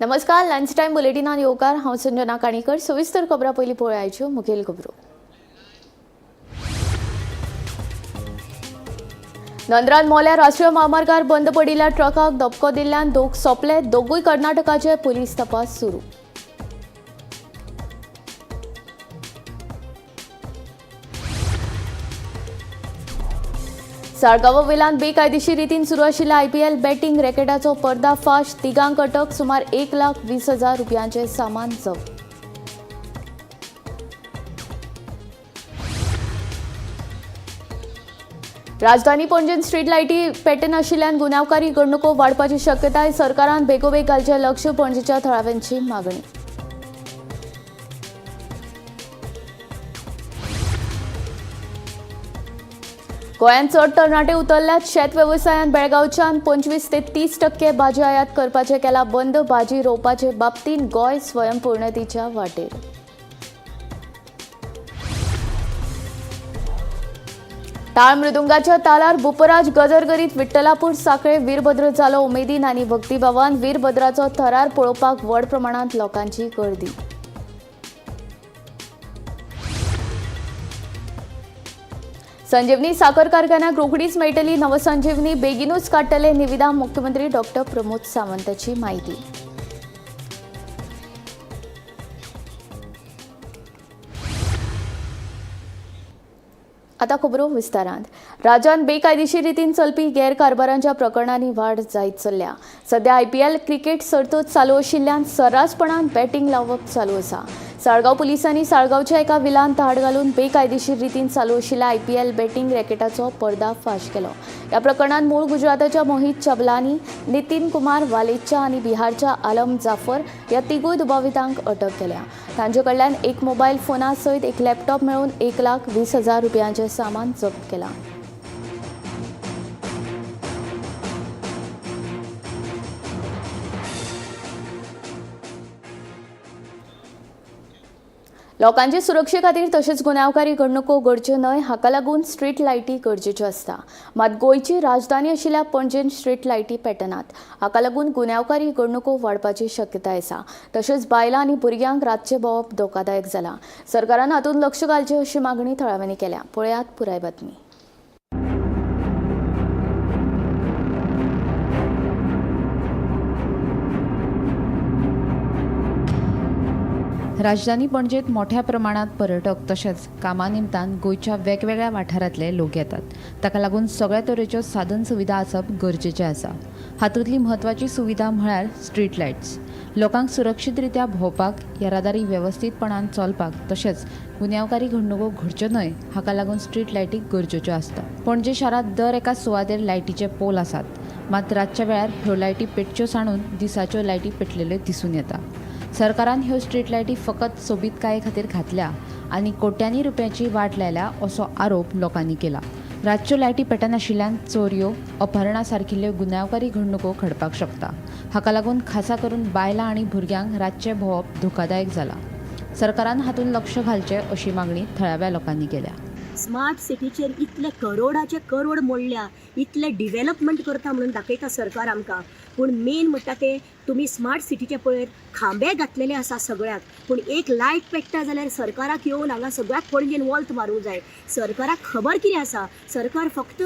नमस्कार, lunch time बुलेटिनान येवकार. हांव संजना काणीकर. सविस्तर खबरां पयलीं पळयाच्यो मुखेल खबरो. नंद्रान मोल्या राष्ट्रीय म्हामार्गार बंद पडिल्ल्या ट्रकाक धपको दिल्ल्यान दोग सोंपले. दोगूय कर्नाटकाचे. पुलीस तपास सुरू. साळगांव वेल्यान बेकायदेशीर रितीन सुरू आशिल्ल्या आयपीएल बॅटिंग रॅकेटाचो पर्दाफाश. तिगांक अटक. सुमार 1,20,000 रुपयांचे सामान जप्त. राजधानी पणजेन स्ट्रीट लायटी पेटनाशिल्ल्यान गुन्यांवकारी घडणुको वाडपाची शक्यताय. सरकारान बेगोबेग घालचें लक्ष. पणजेच्या थळाव्यांची मागणी. गोंयांत चड तरणाटे उतरल्यात शेत वेवसायान. बेळगांवच्यान 25 ते 30% भाजी आयात करपाचें केला बंद. भाजी रोवपाचे बाबतींत गोंय स्वयंपूर्णतेच्या वाटेर. टाळ मृदुंगाच्या तालार बुपराज गजर करीत विठ्ठलापूर साखळे वीरभद्र जालो. उमेदीन आनी भक्तिभावान वीरभद्राचो थरार पळोवपाक व्हड प्रमाणांत लोकांची गर्दी. संजीवनी साखर कारखान्याक रोखडीच मेळटली नवसंजीवनी. बेगीनूच काडटले निविदा. मुख्यमंत्री डॉक्टर प्रमोद सावंताची माहिती. आता खबरो विस्तारांत. राज्यांत बेकायदेशीर रितीन चलपी गैरकारभारांच्या प्रकरणांनी वाड जायत चल्ल्या. सध्या आयपीएल क्रिकेट सर्त चालू आशिल्ल्यान सर्रासपणान बॅटींग लावप चालू आसा. साळगांव पुलिसांनी साळगांवच्या एका विलान धाड घालून बेकायदेशीर रितीन चालू आशिल्ल्या आयपीएल बॅटींग रॅकेटाचो पर्दाफाश केलो. ह्या प्रकरणांत मूळ गुजराताच्या मोहीत चबलानी, नितीन कुमार वालेच्या आनी बिहारच्या आलम जाफर ह्या तिगूय दुबावितांक अटक केल्या. तांचे कडल्यान एक मोबायल फोना सयत एक लॅपटॉप मेळून 1,20,000 रुपयांचें सामान जप्त केलां. लोकांचे सुरक्षे खातीर तशेंच गुन्यांवकारी घडणुको घडच्यो न्हय हाका लागून स्ट्रीट लायटी गरजेच्यो आसता. मात गोंयची राजधानी आशिल्ल्या पणजेन स्ट्रीट लायटी पेटनात. हाका लागून गुन्यांवकारी घडणुको वाडपाची शक्यताय आसा. तशेंच बायलां आनी भुरग्यांक रातचें भोंवप धोकादायक जालां. सरकारान हातूंत लक्ष घालचें अशी मागणी थळाव्यांनी केल्या. पळयात पुराय बातमी. राजधानी पणजेत मोठ्या प्रमाणात पर्यटक तशेंच कामा निमतान गोंयच्या वेगवेगळ्या वाठारांतले लोक येतात. ताका लागून सगळ्या तरेच्यो साधन सुविधा आसप गरजेचें आसा. हातूंतली म्हत्वाची सुविधा म्हळ्यार स्ट्रीट लायट्स. लोकांक सुरक्षीत रित्या भोंवपाक, येरादारी वेवस्थीतपणान चलपाक तशेंच गुन्यांवकारी घडणुको घडच्यो न्हय हाका लागून स्ट्रीट लायटी गरजेच्यो आसता. पणजे शारांत दर एका सुवातेर लायटीचे पोल आसात. मात रातच्या वेळार ह्यो लायटी पेटच्यो सांडून दिसाच्यो लायटी पेटलेल्यो दिसून येता. सरकारान ह्यो स्ट्रीट लायटी फकत सोबीतकाये खातीर घातल्या आनी कोट्यांनी रुपयांची वाट लायल्या असो आरोप लोकांनी केला. रातच्यो लायटी पेटनाशिल्ल्यान चोरयो, अपहरणा सारकिल्ल्यो गुन्यांवकारी घडणुको घडपाक शकता. हाका लागून खासा करून बायलां आनी भुरग्यांक रातचें भोंवप धोकादायक जालां. सरकारान हातूंत लक्ष घालचें अशी मागणी थळाव्या लोकांनी केल्या. स्मार्ट सिटीचेर इतले करोडाचे करोड मोडल्या, इतले डिवेलपमेंट करता म्हणून दाखयता सरकार आमकां. पूण मेन म्हणटा ते तुमी स्मार्ट सिटीचे पळयत खांबे घातलेले आसा सगळ्याक, पूण एक लायट पेट्टा जाल्यार सरकाराक येवन हांगा सगळ्याक पणजेन वॉल्त मारूंक जाय. सरकाराक खबर कितें आसा? सरकार फक्त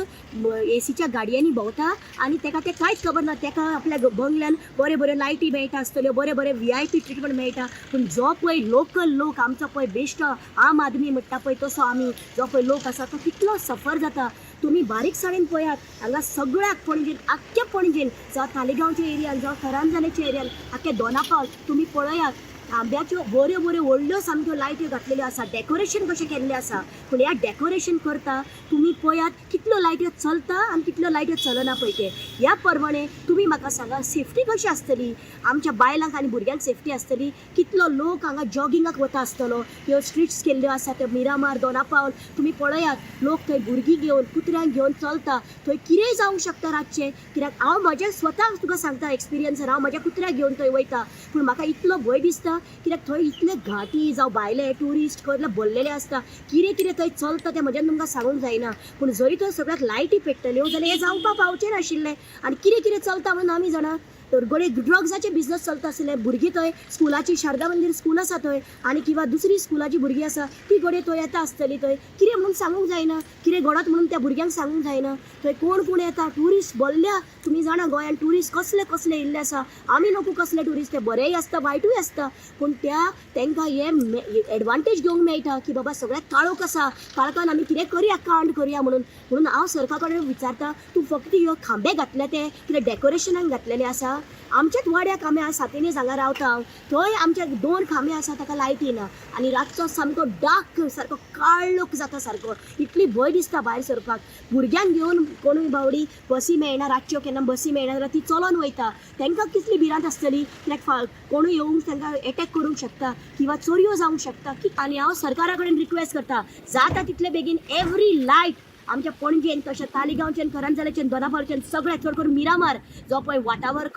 एसीच्या गाडयांनी भोंवता आनी तेका तें कांयच खबर ना. तेका आपल्या बंगल्यान बरे बऱ्यो लायटी मेळटा आसतल्यो, बरे बरे व्हीआयपी ट्रिटमेंट मेळटा. पूण जो पळय लोकल लोक आमचो पळय बेश्टो आम आदमी म्हणटा पळय तसो आमी जो पळय लोक आसा तो कितलो सफर जाता. तुमी बारीकसाणेन पळयात, हांगा सगळ्याक पणजेन, आख्ख्या पणजेन, जावं तालिगांवच्या एरियान, जावं करंजानेच्या एरियान, आख्खे दोनापावल तुमी पळयात, खांब्याच्यो बऱ्यो बऱ्यो व्हडल्यो सामक्यो लायट्यो घातलेल्यो आसा, डेकोरेशन कशें केल्लें आसा. पूण ह्या डेकोरेशन करता तुमी पळयात कितल्यो लायट्यो चलता आनी कितल्यो लायट्यो चलना पळय ते. ह्या प्रमाणे तुमी म्हाका सांगा, सेफ्टी कशी आसतली आमच्या बायलांक आनी भुरग्यांक? सेफ्टी आसतली? कितलो लोक हांगा जॉगिंगाक वता आसतलो. ह्यो स्ट्रीट्स केल्ल्यो आसा त्यो मिरामार, दोनापावल तुमी पळयात, लोक थंय भुरगीं घेवन, कुत्र्यांक घेवन चलता. थंय कितेंय जावंक शकता रातचें. कित्याक हांव म्हज्या स्वताक तुका सांगता एक्सपिरियन्सान, हांव म्हज्या कुत्र्याक घेवन थंय वयता, पूण म्हाका इतलो भंय दिसता कित्याक थंय इतले घाटी जावं भायले ट्युरिस्ट कसले भरलेले आसता. कितें कितें थंय चलता तें म्हज्यान तुमकां सांगूंक जायना. पूण जरी थंय सगळ्याक लायटी पेट्टल्यो जाल्यार हें जावपाक पावचें नाशिल्लें. आनी कितें कितें चलता म्हणून आमी जाणा. तर घडये ड्रग्साचे बिजनस चलता आसले. भुरगीं थंय स्कुलाची, शारदा मंदीर स्कूल आसा थंय आनी किंवां दुसरी स्कुलाची भुरगीं आसा, ती घडये थंय येता आसतली. थंय कितें म्हणून सांगूंक जायना, कितें घडत म्हणून त्या भुरग्यांक सांगूंक जायना. थंय कोण कोण येता, ट्युरिस्ट भरल्या. तुमी जाणा गोंयांत ट्युरिस्ट कसले कसले येयल्ले आसा. आमी नको कसले ट्युरिस्ट, ते बरेय आसता, वायटूय आसता. पूण त्या तांकां हे एडवांटेज घेवंक मेळटा की बाबा सगळ्याक काळोख आसा, काळखान आमी कितें करया, कांड करया म्हणून. म्हणून हांव सरकार कडेन विचारता, तूं फक्त ह्यो खांबे घातले ते कितें डेकोरेशनाक घातलेले आसा? आमच्याच वाड्याक, आमी आज सातिनीज हांगा रावता हांव, थंय आमच्या दोन खांबे आसा, ताका लायटी ना आनी रातचो सामको डार्क, सारको काळोख जाता सारको. इतली भंय दिसता भायर सरपाक भुरग्यांक घेवन. कोणूय बावडी बसी मेळना रातच्यो, केन्ना बसी मेळना जाल्यार ती चलोन वयता. तांकां कितली भिरांत आसतली, कित्याक कोणूय येवन तांकां एटॅक करूंक शकता किंवा चोरयो जावंक शकता की. आनी हांव सरकारा कडेन रिक्वेस्ट करता, जाता तितले बेगीन एवरी लायट आमच्या पणजेन, तशें तालिगांवच्यान, करंजाल्याच्यान, दोनापावलच्यान, सगळ्याक, चड करून मिरामार जो पळय वाटावर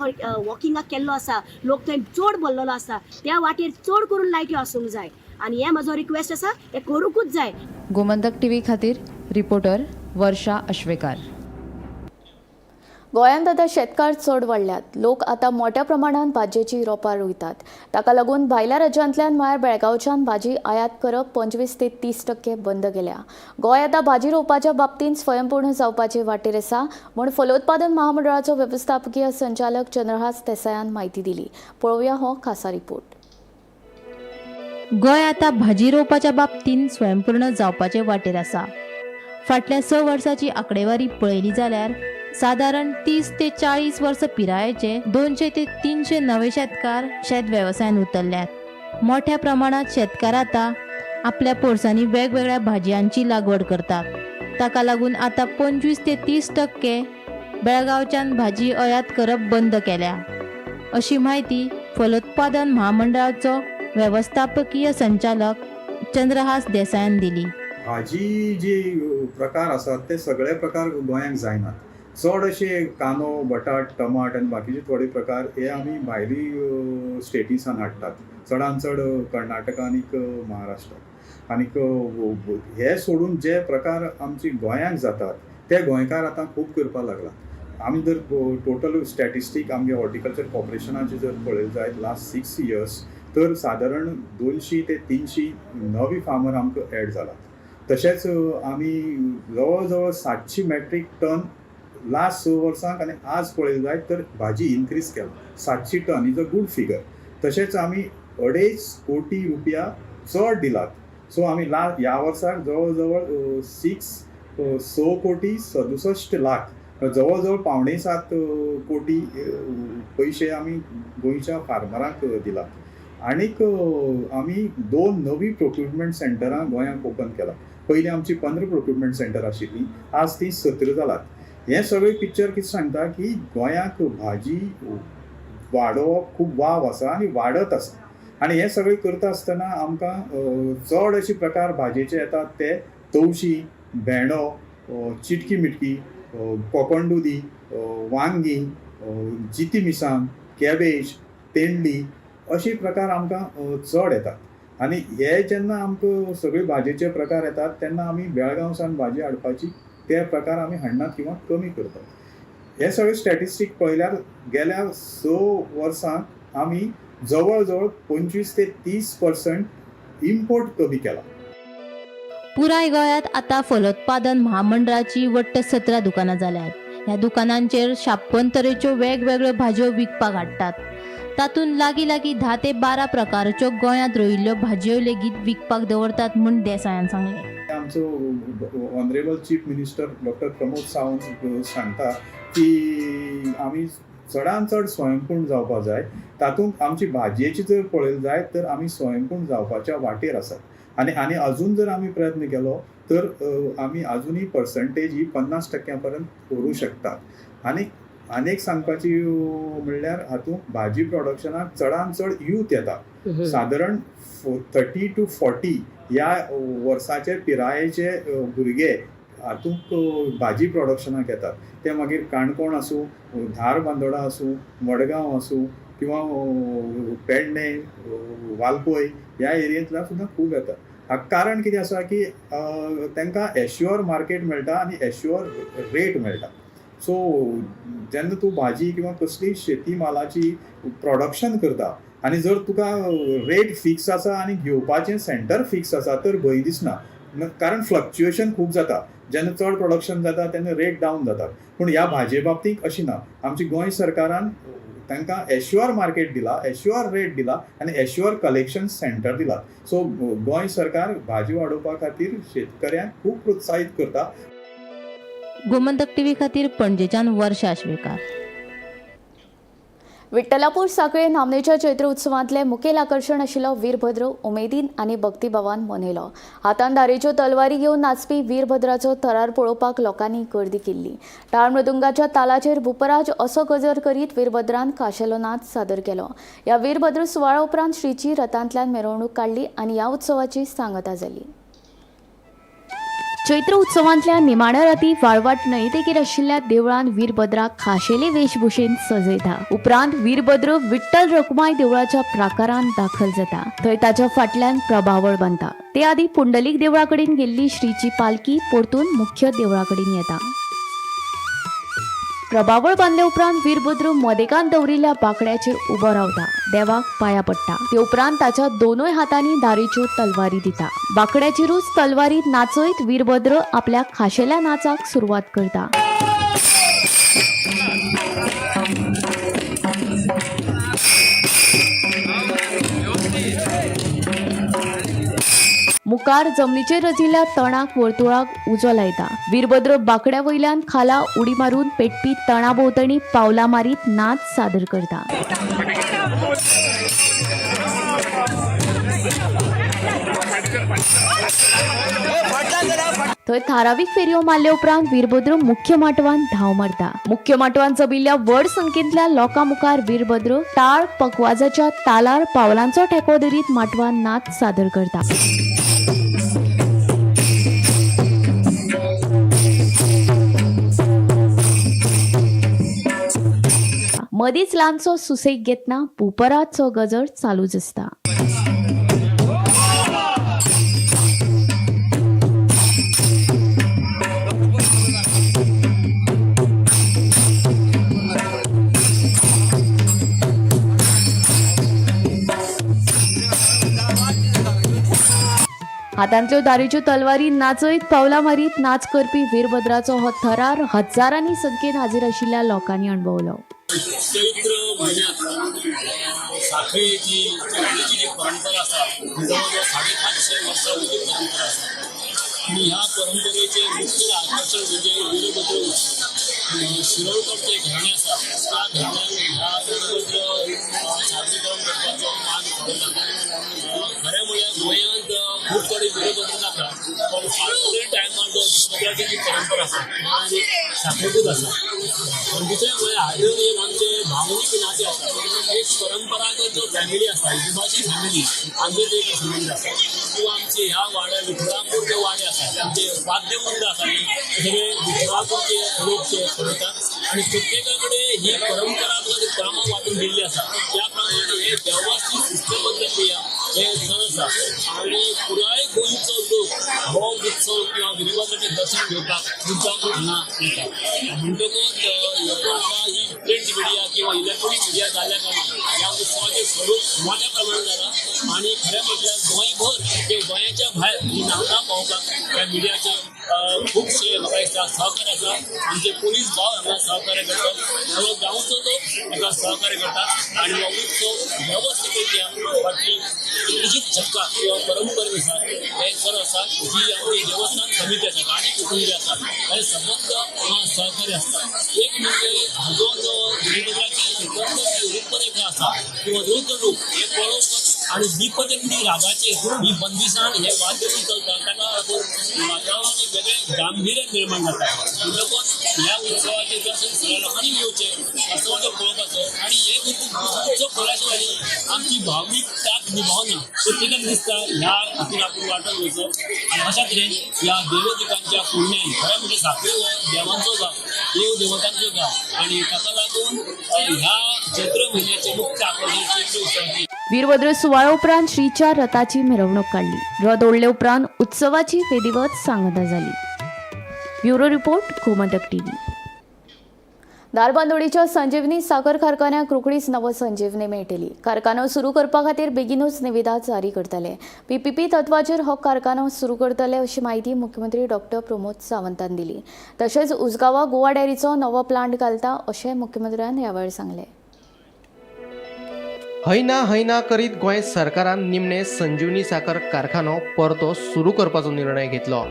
वॉकिंगाक केल्लो आसा, लोक थंय चड भरलेलो आसा, त्या वाटेर चड करून लायट्यो आसूंक जाय. आनी हें म्हजो रिक्वेस्ट आसा, हें करूंकूच जाय. गोमंतक टीव्ही खातीर रिपोर्टर वर्षा अश्वेकार. गोंयांत आतां शेतकार चड वाडल्यात. लोक आतां मोठ्या प्रमाणात भाजयेची रोपां रोयतात. ताका लागून भायल्या राज्यांतल्यान, म्हळ्यार बेळगांवच्यान भाजी आयात करप 25 ते 30% बंद केल्या. गोंय आतां भाजी रोवपाच्या बाबतींत स्वयंपूर्ण जावपाचे वाटेर आसा म्हूण फलोत्पादन महामंडळाचो वेवस्थापकीय संचालक चंद्रहास देसायान म्हायती दिली. पळोवया हो खासा रिपोर्ट. गोंय आतां भाजी रोवपाच्या बाबतींत स्वयंपूर्ण जावपाचे वाटेर आसा. फाटल्या 6 वर्साची आंकडेवारी पळयली जाल्यार सादारण 30 ते 40 वर्सां पिरायेचे 200 ते 300 नवे शेतकार शेत वेवसायान उतरल्यात. मोठ्या प्रमाणात शेतकार आतां आपल्या पोरसांनी वेगवेगळ्या भाजयांची लागवड करतात. ताका लागून आतां 25 ते 30% बेळगांवच्यान भाजी आयात करप बंद केल्या, अशी म्हायती फलोत्पादन म्हामंडळाचो वेवस्थापकीय संचालक चंद्रहास देसायान दिली. भाजी जी प्रकार आसात ते सगळे प्रकार गोंयांक जायनात. चड अशे कांदो, बटाट, टमाट आनी बाकीचे थोडे प्रकार हे आमी भायली स्टेटीसान हाडटात, चडान चड कर्नाटका आनीक महाराष्ट्राक. आनीक हे सोडून जे प्रकार आमचे गोंयांक जातात ते गोंयकार आतां खूब करपाक लागला. आमी जर टोटल स्टॅटिस्टीक आमगे हॉर्टिकल्चर कॉर्पोरेशनाचे जर पळयले जायत लास्ट 6 इयर्स, तर सादारण 200 ते 300 नवी फार्मर आमकां एड जालात. तशेंच आमी जवळ जवळ 700 मॅट्रीक टन लास्ट 6 वर्सांक आनी आज पळयलें जायत तर भाजी इनक्रीज केला. 700 ton is a good figure. तशेंच आमी 2.5 कोटी रुपया चड दिलात. सो आमी ह्या वर्साक जवळ जवळ 6 कोटी 67 लाख, जवळ जवळ 6.75 कोटी पयशे आमी गोंयच्या फार्मरांक दिलात. आनीक आमी दोन नवी प्रोक्युरमेंट सेंटरां गोंयांत ओपन केला. पयलीं आमची 15 प्रोक्युरमेंट सेंटर आशिल्लीं, आज ती 17 जालात. हें सगळें पिक्चर कितें सांगता की गोंयाक भाजी वाडोवप खूब वाव आसा आनी वाडत आसा. आनी हें सगळें करता आसतना आमकां चड अशे प्रकार भाजयेचे येतात ते तवशी, भेंडो, चिटकी मिटकी, कोकण दुदी, वांगी, जिती मिरसांग, कॅबेज, तेंडली अशे प्रकार आमकां चड येतात. आनी हे जेन्ना आमकां सगळे भाजयेचे प्रकार येतात तेन्ना आमी बेळगांव सावन भाजी हाडपाची ते प्रकार आमी हाडनात किंवा कमी करतात. हे सगळे स्टॅटिस्टीक पळयल्यार गेल्या 6 वर्सांक आमी जवळ जवळ 25 ते 30% इम्पोर्ट कमी केला. पुराय गोंयांत आतां फलोत्पादन म्हामंडळाची वट्ट 17 दुकानां जाल्यात. ह्या दुकानांचेर 56 तरेच्यो वेगवेगळ्यो भाजयो विकपाक हाडटात. तातूंत लागीं लागीं 10 ते 12 प्रकारच्यो गोंयांत रोयिल्ल्यो भाजयो लेगीत विकपाक दवरतात म्हूण देसायान सांगलें. आमचो honourable chief minister doctor Pramod Sawant सांगता की आमी चडान चड स्वयंपूर्ण जावपा जाय. तातूंत आमची भाजयेची जर पळयली जायत तर आमी स्वयंपूर्ण जावपाच्या वाटेर आसात. आनी अजून जर आमी प्रयत्न केलो तर आमी अजुनूय पर्संटेज ही 50 टक्क्यां पर्यंत व्हरूं शकतात. आनी आनीक सांगपाची म्हणल्यार हातूंत भाजी प्रोडक्शनाक चडान चड यूथ येता. सादारण 30 टू 40 ह्या वर्साचे पिरायेचे भुरगे हातूंत भाजी प्रोडक्शनाक येतात. ते मागीर काणकोण आसूं, धारबांदोडा आसूं, मडगांव आसूं किंवा पेडणे, वालपय ह्या एरियेंतल्यान सुद्दां खूब येतात. हाका कारण कितें आसा की तांकां एश्युअर मार्केट मेळटा आनी एश्युअर रेट मेळटा. सो जेन्ना तूं भाजी किंवा कसलीय शेती मालाची प्रोडक्शन करता आनी जर तुका रेट फिक्स आसा आनी घेवपाचें सेंटर फिक्स आसा तर भंय दिसना, कारण फ्लक्च्युएशन खूब जाता. जेन्ना चड प्रोडक्शन जाता तेन्ना रेट डावन जाता. पूण ह्या भाजये बाबतींत अशी ना. आमची गोंय सरकारान तांकां एश्युअर मार्केट दिला, एश्युअर रेट दिला आनी एश्युअर कलेक्शन सेंटर दिला. सो गोंय सरकार भाजी वाडोवपा खातीर शेतकऱ्यांक खूब प्रोत्साहीत करता. गोमंतक टीव्ही खातीर पणजेच्यान वर्षा आश्वेकार. विठ्ठलापूर सांखळे नामनेच्या चैत्र उत्सवांतले मुखेल आकर्शण आशिल्लो वीरभद्र उमेदीन आनी भक्तिभावान मनयलो. हातान धारेच्यो तलवारी घेवन नाचपी वीरभद्राचो थरार पळोवपाक लोकांनी गर्दी केल्ली. टाळ मृदुंगाच्या तालाचेर भूपराज असो गजर करीत वीरभद्रान खाशेलो नाच सादर केलो. ह्या वीरभद्र सुवाळ्या उपरांत श्रीची रथांतल्यान मिरवणूक काडली आनी ह्या उत्सवाची सांगता जाली. चैत्र उत्सवांतल्या निमाण्या राती वाळवाट न्हंयेदेगेर आशिल्ल्या देवळान वीरभद्राक खाशेले वेशभूषेन सजयता. उपरांत वीरभद्र विठ्ठल रखुमाई देवळाच्या प्राकारान दाखल जाता. थंय ताच्या फाटल्यान प्रभावळ बांदता. ते आदी पुंडलीक देवळा कडेन गेल्ली श्रीची पालखी परतून मुख्य देवळा कडेन येता. प्रभावळ बांदले उपरांत वीरभद्र मदेकान दवरिल्ल्या बांकड्याचेर उबो रावता, देवाक पांया पडटा. ते उपरांत ताच्या दोनूय हातांनी दारेच्यो तलवारी दिता. बांकड्याचेरूच तलवारी नाचयत वीरभद्र आपल्या खाशेल्या नाचाक सुरवात करता. मुखार जमनीचेर रचिल्ल्या तणाक वर्तुळाक उजो लायता. वीरभद्र बांकड्या वयल्यान खाला उडी मारून पेटपी तणा भोंवतणी पावलां मारीत नाच सादर करता. थंय थारावीक फेरयो मारले उपरांत वीरभद्र मुख्य माटवान धांव मारता. मुख्य माटवान जमिल्ल्या व्हड संख्येंतल्या लोकां मुखार वीरभद्र टाळ पकवाजाच्या तालार पावलांचो ठेको धरीत माटवान नाच सादर करता. मदींच ल्हानसो सुसेग घेतना भूपराचो गजर चालूच आसता. हातांतल्यो दारेच्यो तलवारी नाचयत पावलां मारीत नाच करपी वीरभद्राचो हो थरार हजारांनी संख्येन हाजीर आशिल्ल्या लोकांनी अणभवलो. चैत्र म्हयन्यात सांखळेची चैत्राची जी परंपरा आसा ती जवळ जवळ 550 वर्सां वयली परंपरा आसा आनी ह्या परंपरेचें मुखेल आकर्शण म्हणजे वीरभद्र उत्सव. शिरोडकर जे घराणें आसा त्या घराण्यान ह्या वीरभद्र सादरीकरण करपाचो मान फावो जाता. खरें म्हळ्यार गोंयांत खूब कडेन वीरभद्र जाता, पण फार्मागुडी टायमार जो वीरभद्राची जी परंपरा आसा ती सांखळेकूच आसा. पण दुसरें म्हळ्यार हाजेर एक आमचें भावनीक नातें आसा. एक परंपरागत जो फॅमिली आसा, दुभाशी फॅमिली हांचो एक संबंद आसा. किंवा आमचे ह्या वाड्यार विठ्ठलापूर जे वाडे आसा, आमचे वाद्यवृंद आसा, सगळे विठ्ठलापूरचे लोक ते चलयतात आनी प्रत्येका कडेन ही परंपरागत कामां वांटून दिल्ली आसा. त्या प्रमाणे हे वेवस्थीत शिस्तबद्ध क्रिया हे सण आसा आनी पुराय गोंयचो लोक हो उत्सव किंवा वीरभद्राचें दर्शन घेवपाक मुद्दाम हांगा येता. म्हणटकूच आतां ही प्रिंट मिडिया किंवा इलेक्ट्रॉनीक मिडिया जाल्ल्या कारणान ह्या उत्सवाचें स्वरूप मोठ्या प्रमाणात जालां आनी खरें म्हटल्यार गोंयभर ते गोंयाच्या भायर ही नामना पावोवपाक ह्या मिडियाचे खुबशे म्हाका दिसता सहकार्य आसा. आमचे पोलीस भाव हांगा सहकार्य करतात, सगळो गांवचो लोक हाका सहकार्य करतात आनी हो उत्सव वेवस्थीत फाटली कितलीशीच शतकां किंवा परंपरेनुसार हे सर आसा. जी आमची देवस्थान समिती आसा आनी कुटुंबी आसा हे सबंद हांगा सहकार्य आसता. एक म्हणजे हाजो जो वीरभद्राची एकंदर जी रूपरेखा आसा किंवा रुद्ररूप हे पळोवपाक आनी दीपचंडी रागाचेर ही बंदिशान हे वाद्य चलता, ताका लागून वातावरण एक वेगळें गांभीर्य निर्माण जाता. म्हणटकच ह्या उत्सवाचें दर्शन सगळ्या लोकांनी घेवचें, उत्सवाचो पळोवपाचो आनी हे उत्सव पळयल्या शिवाय आमची भावनीक ताक निभावना प्रत्येकाक दिसता. ह्या हातून आपूण वांटो घेवचो आनी अशा तरेन ह्या देवदिकांच्या पुण्यान खरें म्हणजे सांखळी हो देवांचो गांव, देव देवतांचो गांव आनी ताका लागून ह्या चैत्र म्हयन्याचें मुख्य आकर्शण चैत्र उत्सवाची. वीरभद्र सुवाळ्या उपरांत श्रीच्या रथाची मिरवणूक काडली. रथ ओडले उपरांत उत्सवाची वेदिवत सांगता जाली. Bureau report, Gomantak TV. धारबांदोडीच्या संजीवनी साखर कारखान्याक रोखडीच नवो संजीवनी मेळटली. कारखानो सुरू करपा खातीर बेगीनूच निविदा जारी करतले. पीपीपी तत्वाचेर हो कारखानो सुरू करतले अशी म्हायती मुख्यमंत्री डॉक्टर प्रमोद सावंतान दिली. तशेंच उसगांवां गोवा डेअरीचो नवो प्लांट घालता अशें मुख्यमंत्र्यान ह्या वेळार सांगलें. हयना हयना करीत गोंय सरकारान निमणे संजीवनी साखर कारखानो परतो सुरू करपाचो निर्णय घेतलो.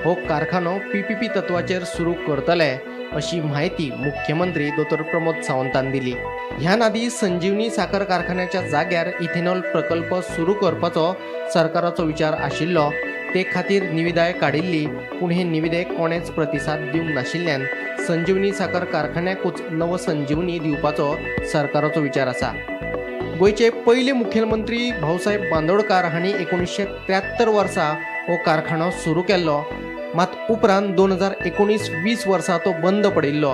हो कारखानो पीपीपी तत्वाचेर सुरू करतले अशी म्हायती मुख्यमंत्री दोतोर प्रमोद सावंतान दिली. ह्यान आदी संजीवनी साखर कारखान्याच्या जाग्यार इथेनॉल प्रकल्प सुरू करपाचो सरकाराचो विचार आशिल्लो. ते खातीर निविदाय काडिल्ली, पूण हे निविदेक कोणेच प्रतिसाद दिवंक नाशिल्ल्यान संजीवनी साखर कारखान्याकूच नवो संजीवनी दिवपाचो सरकाराचो विचार आसा. गोंयचे पयले मुखेलमंत्री भाऊसाहेब बांदोडकार हांणी 1973 वर्सा हो कारखानो सुरू केल्लो. मात उपरांत 2019-20 वर्सा तो बंद पडिल्लो.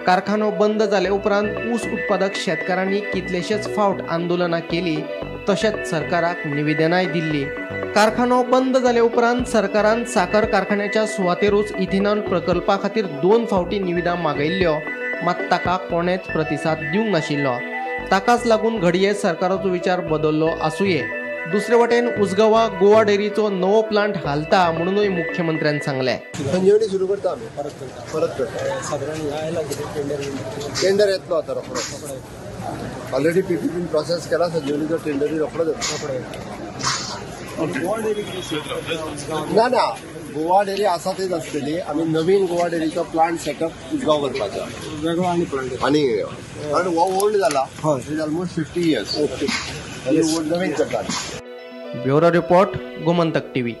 कारखानो बंद जाले उपरांत ऊस उत्पादक शेतकारांनी कितलेशेच फावट आंदोलनां केली, तशेंच सरकाराक निवेदनाय दिल्ली. कारखानो बंद जाले उपरांत सरकारान साखर कारखान्याच्या सुवातेरूच इथेनॉल प्रकल्पा खातीर 2 फावटी निविदा मागयल्ल्यो, मात ताका कोणेच प्रतिसाद दिवंक नाशिल्लो. ताकाच लागून घडये सरकाराचो विचार बदल्लो आसुये. दुसरे वटेन उसगांवां गोवा डेअरीचो नवो प्लांट हालता म्हणूनय मुख्यमंत्र्यान सांगलें. संजीवनी सुरू करता आमी, परत करता, परत करता. साधारण ह्या आयला कितें टेंडर? टेंडर येतलो आतां रोखडो. ऑलरेडी पीपीपीन प्रोसेस केला. संजीवनीचो टेंडरूय रोखडो जातलो. गोवा डेअरी कितें सुरू करता? ना ना, गोवा डेअरी आसा तेच आसतली. आमी नवीन गोवा डेअरीचो प्लांट सेटअप उसगांव करपाचो. वेगळो आनी प्लांट. आनी कारण हो ओल्ड जाला. हय. Is almost 50 years. नवीन करता. Bureau report, Gomantak TV.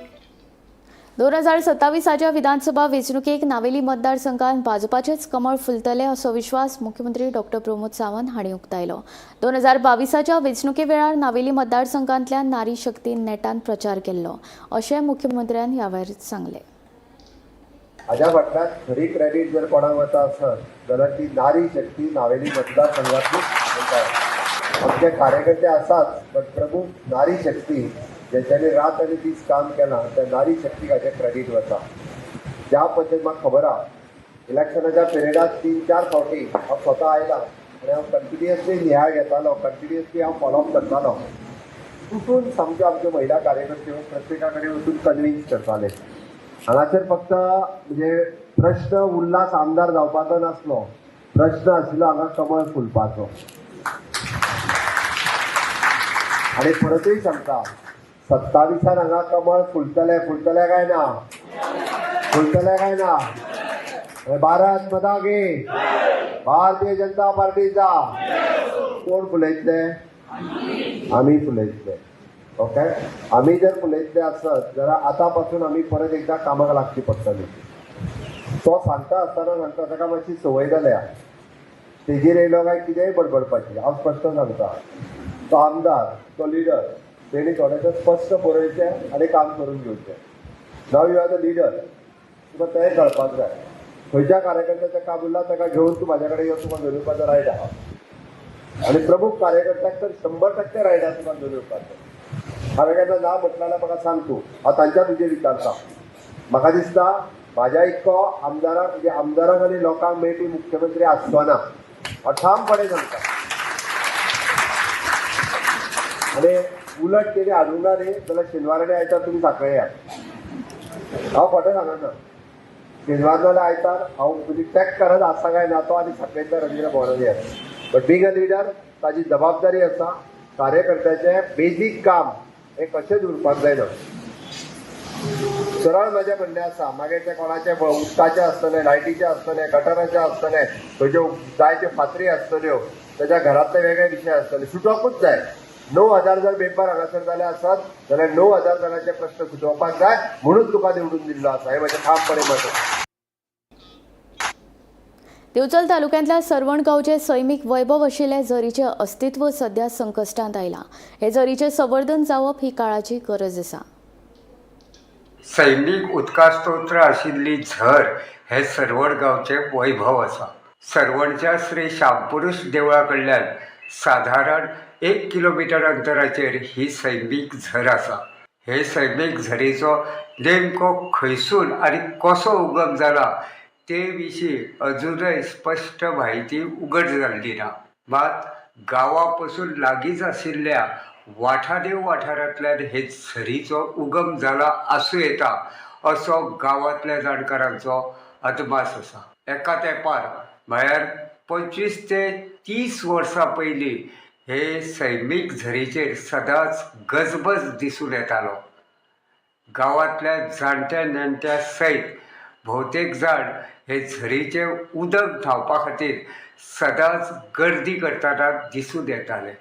2027च्या विधानसभा वेंचणुकेक नावेली मतदारसंघात भाजपाचेच कमळ फुलतले असो विश्वास मुख्यमंत्री डॉक्टर प्रमोद सावंत हांणी उक्तायलो. 2022च्या वेंचणुके वेळार नावेली मतदारसंघांतल्यान नारी शक्तीन नेटान प्रचार केल्लो अशें मुख्यमंत्र्यान ह्या वेळार सांगलें. हाज्या फाटल्यान खरी क्रेडीट जर कोणाक वता आसत जाल्यार ती नारी शक्ती नावेली मतदारसंघातलीच म्हणटा. आमचे कार्यकर्ते आसाच, बट प्रमुख नारी शक्ती, ज्यांच्यानी रात आनी दीस काम केलां, त्या नारी शक्तीक हाचें क्रेडीट वता. ज्या पद्दतीन म्हाका खबर आहा, इलेक्शनाच्या पिरियडात 3-4 फावटी हांव स्वता आयला आनी हांव कंटिन्युअसली नियाळ घेतालो, कंटिन्युअसली हांव फॉलोअप करतालो. उठून सामक्यो आमच्यो महिला कार्यकर्त्यो प्रत्येका कडेन वचून कन्विन्स करताले. हांगासर फक्त म्हणजे प्रश्न उल्हास आमदार जावपाचो नासलो, प्रश्न आशिल्लो हांगा कमळ फुलपाचो. आनी परतूय सांगता, 27 हांगा कमळ फुलतले. फुलतले काय ना? फुलतले काय ना? भारत माता की! भारतीय जनता पार्टीचा! कोण फुलयतले? आमी फुलयतले. ओके, आमी जर फुलयतले आसत जाल्यार आतां पासून आमी परत एकदां कामाक लागची पडटली. तो सांगता आसतना सांगता, ताका मातशी संवय जाल्या स्टेजीर येयलो काय कितेंय बडबडपाची. हांव स्पश्ट सांगता, तो आमदार, तो लिडर, तेणी थोडेशें स्पश्ट बरोवचें आनी काम करून घेवचें. Now you are the leader, तुका तेंय कळपाक जाय. खंयच्या कार्यकर्त्याचें काम उरलां ताका घेवन तूं म्हाज्या कडेन यो, तुका घेवन येवपाचो रायट आहा. आनी प्रमुख कार्यकर्त्याक तर 100% रायट आहा तुका घेवन येवपाचो. हांवें केन्ना ना म्हटलें जाल्यार म्हाका सांग तूं, हांव तांच्या तुजेर विचारता. म्हाका दिसता म्हाज्या इतको आमदाराक, म्हणजे आमदारांक आनी लोकांक मेळपी मुख्यमंत्री आसचो ना, हांव ठामपणे सांगता. आनी उलट तेणी हाडूंक ना न्ही जाल्यार शेनवार आनी आयतार तुमी सांखळे या. हांव खोटें सांगना. शेनवार नाल्यार आयतार हांव म्हणजे चॅक करत आसा काय ना तो आनी सांखळेंतल्या रवींद्र भवनान येत. बट बींग अ लिडर ताजी जबाबदारी आसा, कार्यकर्त्याचें बेजीक काम हें कशेंच उरपाक जायना. सरळ म्हजें म्हणणें आसा, मागीर तें कोणाचें उदकाचें आसतलें, लायटीचें आसतलें, गटराचें आसतलें, खंयच्यो जायत्यो फातरी आसतल्यो, ताच्या घरांतले वेगळे विशय आसतले, सुटोवपूच जाय. 9000 जर मेंबर हांगासर जाले आसत जाल्यार 9000 जाणांचे प्रश्न सुटोवपाक जाय म्हणून तुका निवडून दिल्लो आसा, हें म्हजें ठामपणे मत आसा. दिवचल तालुक्यांतल्या सरवण गांवचे सैमीक वैभव आशिल्ले झरीचें अस्तित्व सध्या संकश्टांत आयलां. हे झरीचें संवर्धन जावप ही काळाची गरज आसा. सैमीक उदका स्तोत्र आशिल्ली झर हें सरवण गांवचें वैभव आसा. सरवणच्या श्री शामपुरूष देवळा कडल्यान सादारण 1 किलोमिटर अंतराचेर ही सैमीक झर आसा. हे सैमीक झरीचो नेमको खंयसून आनी कसो उगम जाला ते विशीं अजुनय स्पश्ट म्हायती उगड जाल्ली ना. मात गांवा पसून लागींच आशिल्ल्या वाठादेव वाठारांतल्यान हे झरीचो उगम जाला आसूं येता असो गांवांतल्या जाणकारांचो अदमास आसा. एका तेंपार म्हळ्यार 25 ते 30 वर्सां पयलीं हे सैमीक झरीचेर सदांच गजबज दिसून येतालो. गांवांतल्या जाणट्या नेणट्या सयत भोवतेक जाण हे झरीचें उदक न्हांवपा खातीर सदांच गर्दी करतना दिसून येताले.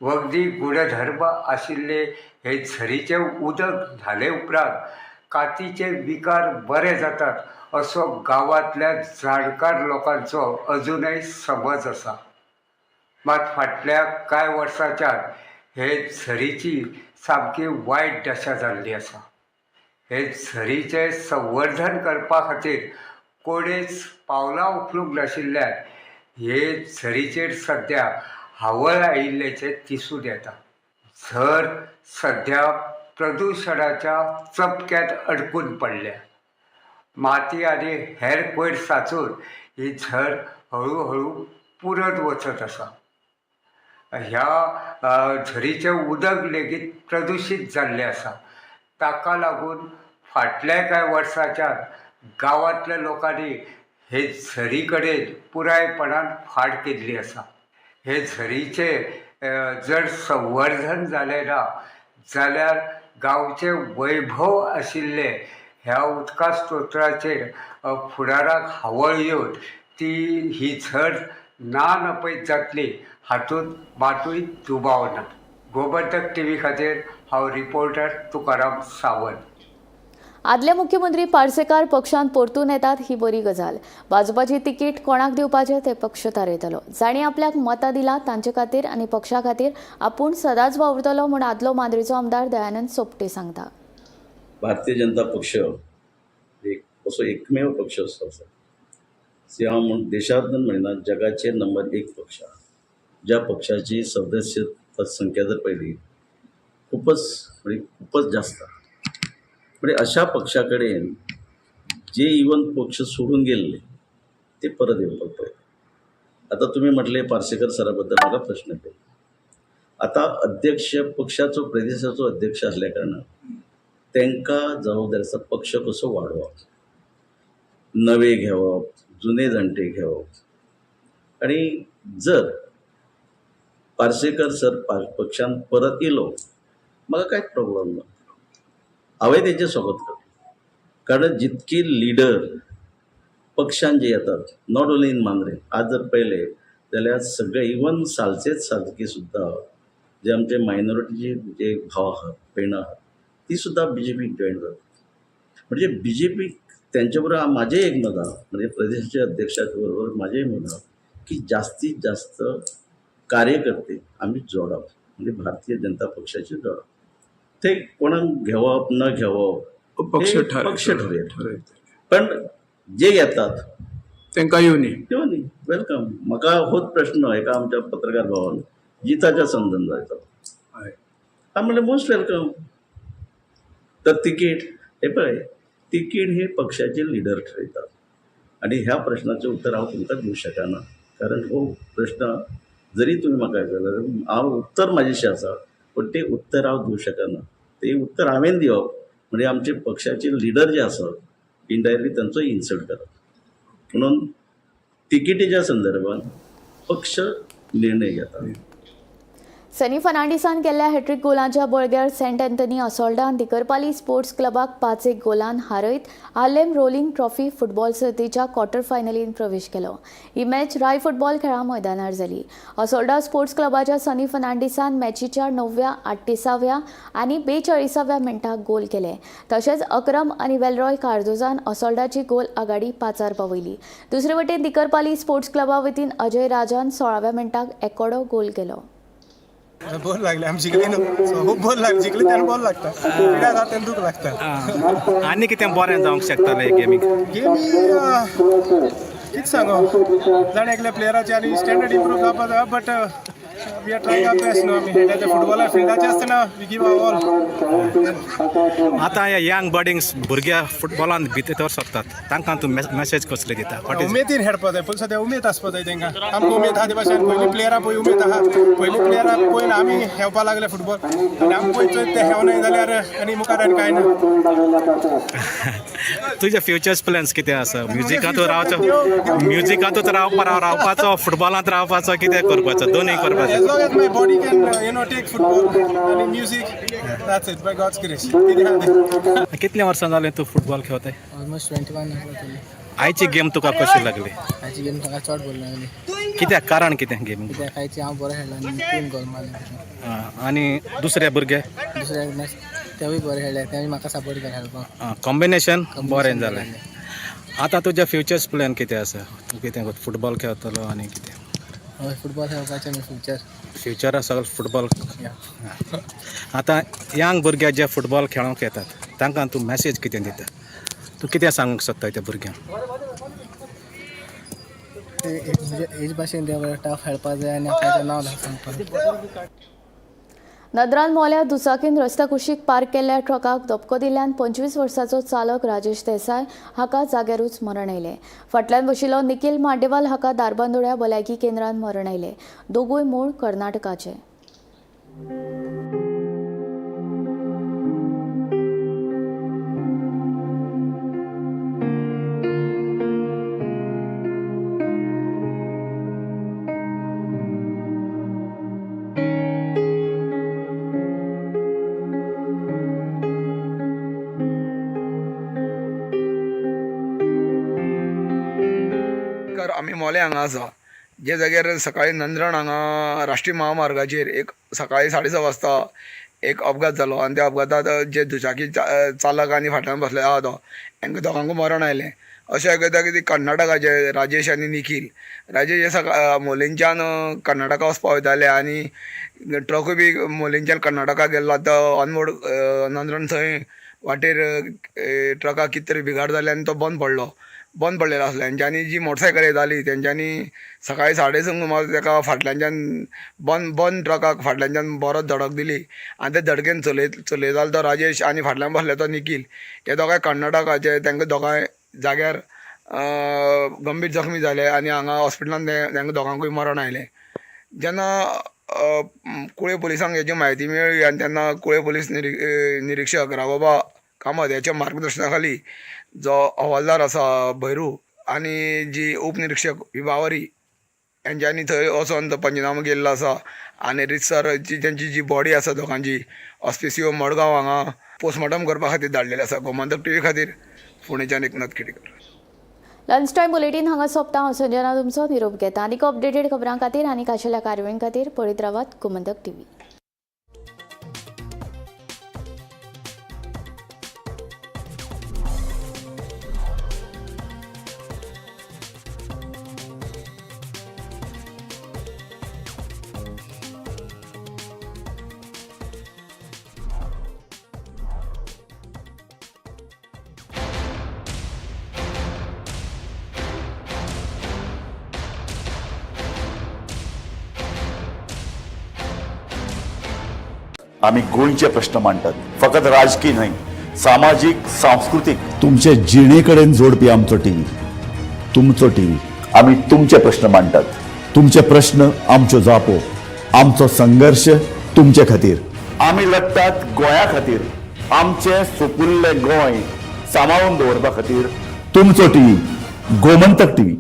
वखदी गुणधर्म आशिल्ले हे झरीचें उदक न्हाले उपरांत कातीचे विकार बरे जातात असो गांवांतल्या जाणकार लोकांचो अजुनय समज आसा. मात फाटल्या कांय वर्सांच्यान हे झरीची सामकी वायट दशा जाल्ली आसा. हे झरीचें संवर्धन करपा खातीर कोणेच पावलां उखलूंक नाशिल्ल्यान हे झरीचेर सद्या हावळ आयिल्ल्याचें दिसून येता. झर सद्या प्रदुशणाच्या चपक्यांत अडकून पडल्या. माती आनी हेर कोयर साचून ही झर हळुहळू पुरत वचत आसा. ह्या झरीचें उदक लेगीत प्रदुशीत जाल्लें आसा. ताका लागून फाटल्या कांय वर्सांच्यान गांवांतल्या लोकांनी हे झरी कडेन पुरायपणान फाट केल्ली आसा. हे झरीचें जर संवर्धन जालें ना जाल्यार गांवचें वैभव आशिल्लें ह्या उदका स्त्रोताचेर फुडाराक हावळ येवन ती ही झर ना नपयत जातली हातूंत मातूय दुबाव ना. गोमंतक टीव्ही खातीर हांव रिपोर्टर तुकाराम सावंत. आदले मुख्यमंत्री पार्सेकार पक्षांत परतून येतात ही बरी गजाल. भाजपाची तिकीट कोणाक दिवपाचें ते पक्ष थारयतलो. जांणी आपल्याक मतां दिला तांचे खातीर आनी पक्षा खातीर आपूण सदांच वावुरतलो म्हूण आदलो मांद्रेचो आमदार दयानंद सोपटे सांगता. भारतीय जनता पक्ष एक असो एकमेव पक्ष असो आसा हांव म्हण देशांत म्हणिना, जगाचेर नंबर 1 पक्ष आहा, ज्या पक्षाची सदस्य संख्या जर पळयली खूपच म्हणजे खूपच जास्त आहा. म्हणजे अशा पक्षा कडेन जे इवन पक्ष सोडून गेल्ले ते परत येवपाक पळयता. आतां तुमी म्हटले पार्सेकर सरा बद्दल म्हाका प्रश्न केलो. आतां अध्यक्ष पक्षाचो प्रदेशाचो अध्यक्ष आसल्या कारणान तांकां जबाबदारी आसा पक्ष कसो वाडोवप, नवे घेवप, जुने जाणटे घेवप. आनी जर पार्सेकर सर पक्षान परत येयलो म्हाका कांयच प्रॉब्लम ना, हांवें तेंचें स्वागत करतलें. कारण जितकी लिडर पक्षान जे येतात not only in Mandrem, आज जर पळयलें जाल्यार सगळे इवन सालसेत सारकी सुद्दां जे आमचे मायनॉरिटीचे जे भाव आहात भयणां आहात ती सुद्दां बीजेपीक जॉयन जातात. म्हणजे बीजेपी त्यांच्या बरोबर म्हाजें एक मत आहा, म्हणजे प्रदेशाच्या अध्यक्षाच्या बरोबर म्हाजें मत आहा की जास्तीत जास्त कार्यकर्ते आमी जोडप, म्हणजे भारतीय जनता पक्षाचे जोडप. ते कोणाक घेवप न घेवप पक्ष ठरयता, पण जे येतात तांकां येवनी येवनी welcome. म्हाका होच प्रश्न एका आमच्या पत्रकार भावान जिताच्या समजून जायचो, हांव म्हणलें मोस्ट welcome. तर तिकीट हे पळय, तिकीट हे पक्षाचे लिडर ठरयतात आनी ह्या प्रश्नाचें उत्तर हांव तुमकां दिवंक शकना, कारण हो प्रश्न जरी तुमी म्हाका जाल्यार हांव उत्तर म्हाजेशी आसा पूण तें उत्तर हांव दिवंक शकना. तें उत्तर हांवें दिवप म्हणजे आमचे पक्षाचे लिडर जे आसात इनडायरेक्टली तांचो इन्सल्ट करप. म्हणून तिकेटीच्या संदर्भात पक्ष निर्णय घेता. सनी फर्नांडीसान केल्ल्या हॅट्रीक गोलांच्या बळग्यार सेंट अँथनी असोल्डान दिकरपाली स्पोर्ट्स क्लबाक 5-1 गोलान हारयत आर्लेम रोलिंग ट्रॉफी फुटबॉल सर्तीच्या क्वॉर्टर फायनलीन प्रवेश केलो. ही मॅच राय फुटबॉल खेळा मैदानार जाली. असोल्डा स्पोर्ट्स क्लबाच्या सनी फर्नांडीसान मॅचीच्या 9व्या, 38व्या आनी 42व्या मिनटाक गोल केले. तशेंच अक्रम आनी वेलरॉय कार्दोजान असोल्डाची गोल आघाडी 5 पावयली. दुसरे वटेन दिकरपाली स्पोर्ट्स क्लबा वतीन अजय राजान 16व्या मिनटाक एकोडो गोल केलो. बोर लागले आमी जिखली न्हू, सो खूब बोर लागले. जिखली तेन्ना बोर लागता, पिड्या जाता तेन्ना दूख लागता. आनी कितें बरें जावंक शकतालें गेमीक? गेमी कितें सांगो, जाण एकल्या प्लेयराचे आनी स्टँडर्ड इम्प्रूव जावपा जाय, but We are trying our best न्हू. आमी खेळटा ते फुटबॉला फिल्डाचे आसतना we give our all. आतां हे यंग बडिंग्स भुरगे फुटबॉलान भितर सरतात, तांकां तूं मॅसेज कसली दिता? What is उमेदीन खेळपा जाय, पूण सद्या उमेद आसपा जाय तांकां. आमकां उमेद आहा ते भाशेन पयलीं प्लेयरां पळय उमेद आहा, पयलीं प्लेयरां पळोवन आमी खेळपा लागले फुटबॉल आनी आमी पळय चोयत ते खेळनाय जाल्यार आनी मुखार आनी कांय ना. तुजे फ्युचर्स प्लॅन्स कितें आसा? म्युजिकांतूच रावचो, म्युजिकांतूच रावपाचो, फुटबॉलांत रावपाचो, कितें करपाचो? दोनूय करपाचो? As long as my body can, take football and music, that's it, by God's grace. कितें आहा तें. कितलीं वर्सां जालीं तूं फुटबॉल खेळताय? ऑलमोस्ट 21 जातली. आयची गेम तुका कशी लागली? आयची गेम म्हाका चड बरी लागली. कित्याक? कारण कितें गेमी? कित्याक आयची हांव बरो खेळ्ळो आनी 3 गोल मारले. आनी दुसरे भुरगे? दुसऱ्या मॅच तेवूय बरे खेळ्ळे, तेणी म्हाका सपोर्ट केला खेळपाक. कॉम्बिनेशन बरें जालें. आतां तुजे फ्युचर्स प्लॅन कितें आसा? तूं कितें फुटबॉल खेळतलो आनी कितें? हय, फुटबॉल खेळपाचें न्हू फ्युचर. फ्युचर आसा फुटबॉल. आतां यंग भुरगे जे फुटबॉल खेळोंक येतात तांकां तूं मॅसेज कितें दिता? तूं कितें सांगूंक सोदता त्या भुरग्यांक? हेच भाशेन ते बरें टफ खेळपा जाय आनी आपल्याचें नांव सांगपाक. नदरान मोल्या दुचाकीन रस्त्या कुशीक पार्क केल्ल्या ट्रकाक धपको दिल्ल्यान 25 वर्साचो चालक राजेश देसाय हाका जाग्यारूच मरण आयलें. फाटल्यान बशिल्लो निखिल मांडेवाल हाका धारबांदोड्या भलायकी केंद्रान मरण आयलें. दोगूय मूळ कर्नाटकाचे. आमी मोलें हांगा आसा, जे जाग्यार सकाळी नंद्रण हांगा राष्ट्रीय महामार्गाचेर एक सकाळी 6:30 वाजता एक अपघात जालो आनी त्या अपघातात जे दुचाकी चालक आनी फाटल्यान बसलेलो आहा तो हांकां दोगांकूय मरण आयलें. अशें आयकता की कर्नाटकाचे राजेश आनी निखील, राजेश हे सकाळ मोलेंच्यान कर्नाटका वचपा वयताले आनी ट्रकूय बी मोलेंच्यान कर्नाटका गेल्लो. आतां अनमोड नंद्रण थंय वाटेर ट्रकाक कितें तरी बिगाड जाली आनी तो बंद पडलेलो आसलो. तेंच्यांनी जी मोटरसायकल येताली तेंच्यांनी सकाळी 6:30 सुमार ताका फाटल्यानच्यान बंद ट्रकाक फाटल्यानच्यान बरोच धडक दिली आनी ते धडकेन चलयतालो तो राजेश आनी फाटल्यान बसलो तो निखील, हे दोगांय कर्नाटकाचे. तांकां दोगांय जाग्यार गंभीर जखमी जाले आनी हांगा हॉस्पिटलान तांकां दोगांकूय मरण आयलें. जेन्ना कुळे पुलिसांक हेची म्हायती मेळ्ळी आनी तेन्ना कुळे पुलीस निरिक्षक राघोबा कामत ह्याच्या मार्गदर्शना खाली जो हवालदार आसा भैरू आनी जी उपनिरीक्षक विभावरी हेंच्यांनी थंय वचोन तो पंचनामो केल्लो आसा आनी रितसर जी तेंची जी बॉडी आसा दोगांची ऑस्पिसियो मडगांव हांगा पोस्टमॉर्टम करपा खातीर धाडलेली आसा. गोमंतक टीव्ही खातीर पुणेच्यान Eknath Khedekar. Lunch time bulletin हांगा सोंपता. हांव संजना तुमचो निरोप घेता. आनीक अपडेटेड खबरां खातीर आनी खाशेल्या कारवायां खातीर पळयत रावात गोमंतक टीव्ही. आमी गोंयचे प्रश्न मांडटात, फकत राजकीय न्हय, सामाजीक, सांस्कृतीक, तुमचे जिणे कडेन जोडपी आमचो टीव्ही, तुमचो टीव्ही. आमी तुमचे प्रश्न मांडटात, तुमचे प्रश्न आमच्यो जापो, आमचो संघर्श तुमचे खातीर. आमी लढटात गोंया खातीर, आमचें सुपुल्लें गोंय सांबाळून दवरपा खातीर. तुमचो टीव्ही, गोमंतक टीव्ही.